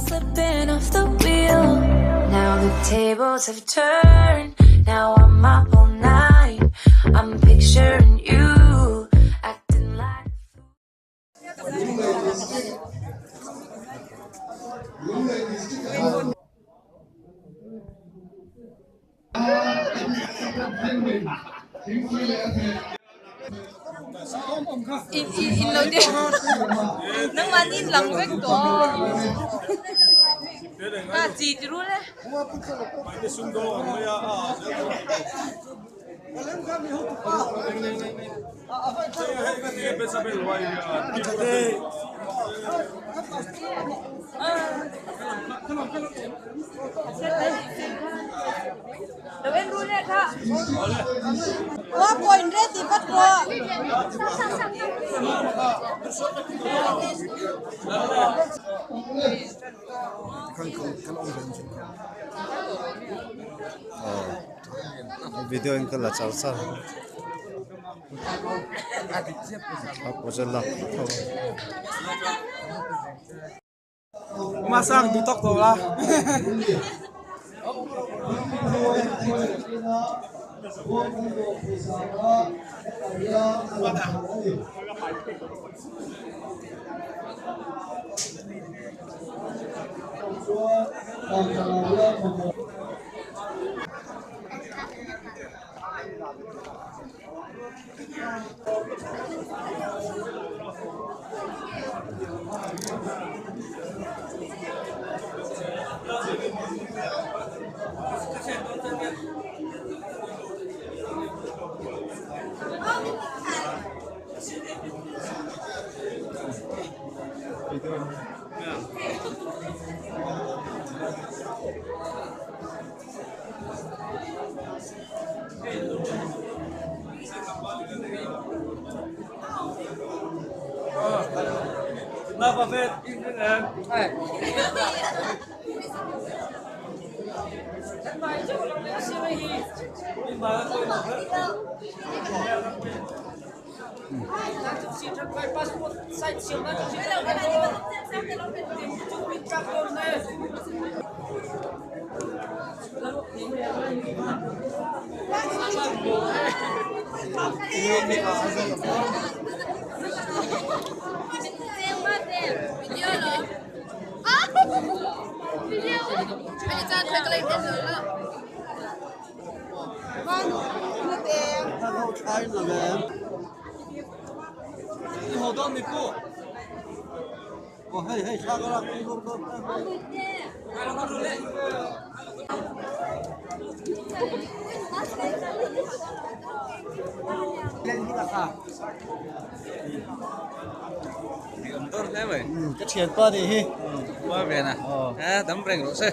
Slipping off the wheel. Now the tables have turned. Now I'm up all night. I'm picturing you acting like. In in in lo te nangmah nih in lang vek tawh a chi ti ru le. Lo en ru le kha. Wa point ready vat rawh. Video in ka la char char a pawza lak tho. Masang duh tak tawh la. Ka thianpa nih hi. Pa ve na. A dam reng rawh se.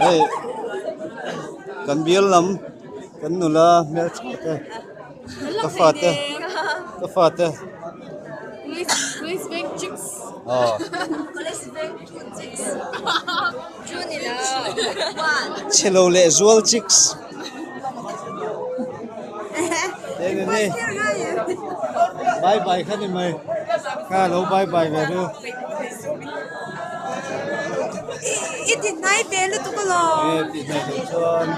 Hei kan bial lam kan nula hmeltha te ka fate ka fate Police Bank chicks. Aw. Police Bank two chicks. Two ni lo. One. Chhelo leh zual chicks. Te ni ni. Bye bye kha ni mai. Kha lo bye bye ve ru. I ti hnai ve lutuk alawm. E ti hnai loh chuan.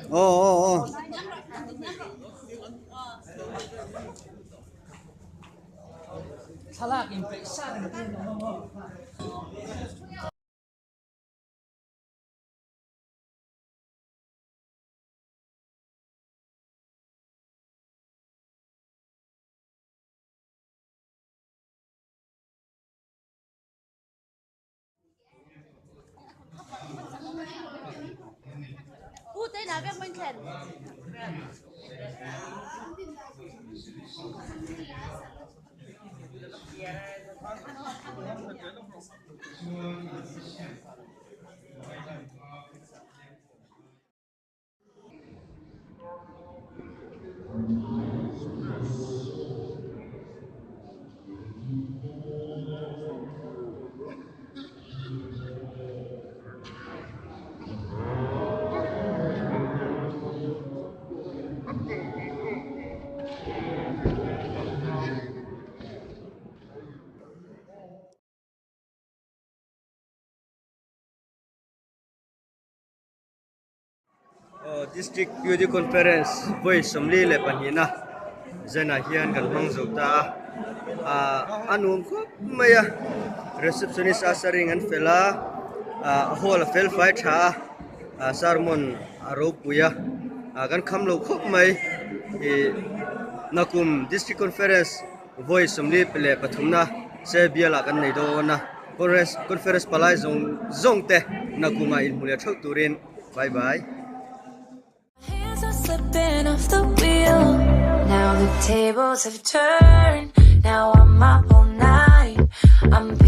Aw aw aw. District Beauty Conference vawi 42 na zanah hian kan hmang zo ta a, ah a nuam khawp mai a, receptionist a saring an fel a, ah hall a fel fai tha a, ah sermon a ropui a, ah kan kham lo khawp mai ih nakum District Conference vawi 43 na se bialah kan nei dawn a, conference palai zawng zawng te nakumah inhmu leh theuh turin. Bye bye. Hands are slipping off the wheel. Now the tables have turned. Now I'm up all night. I'm.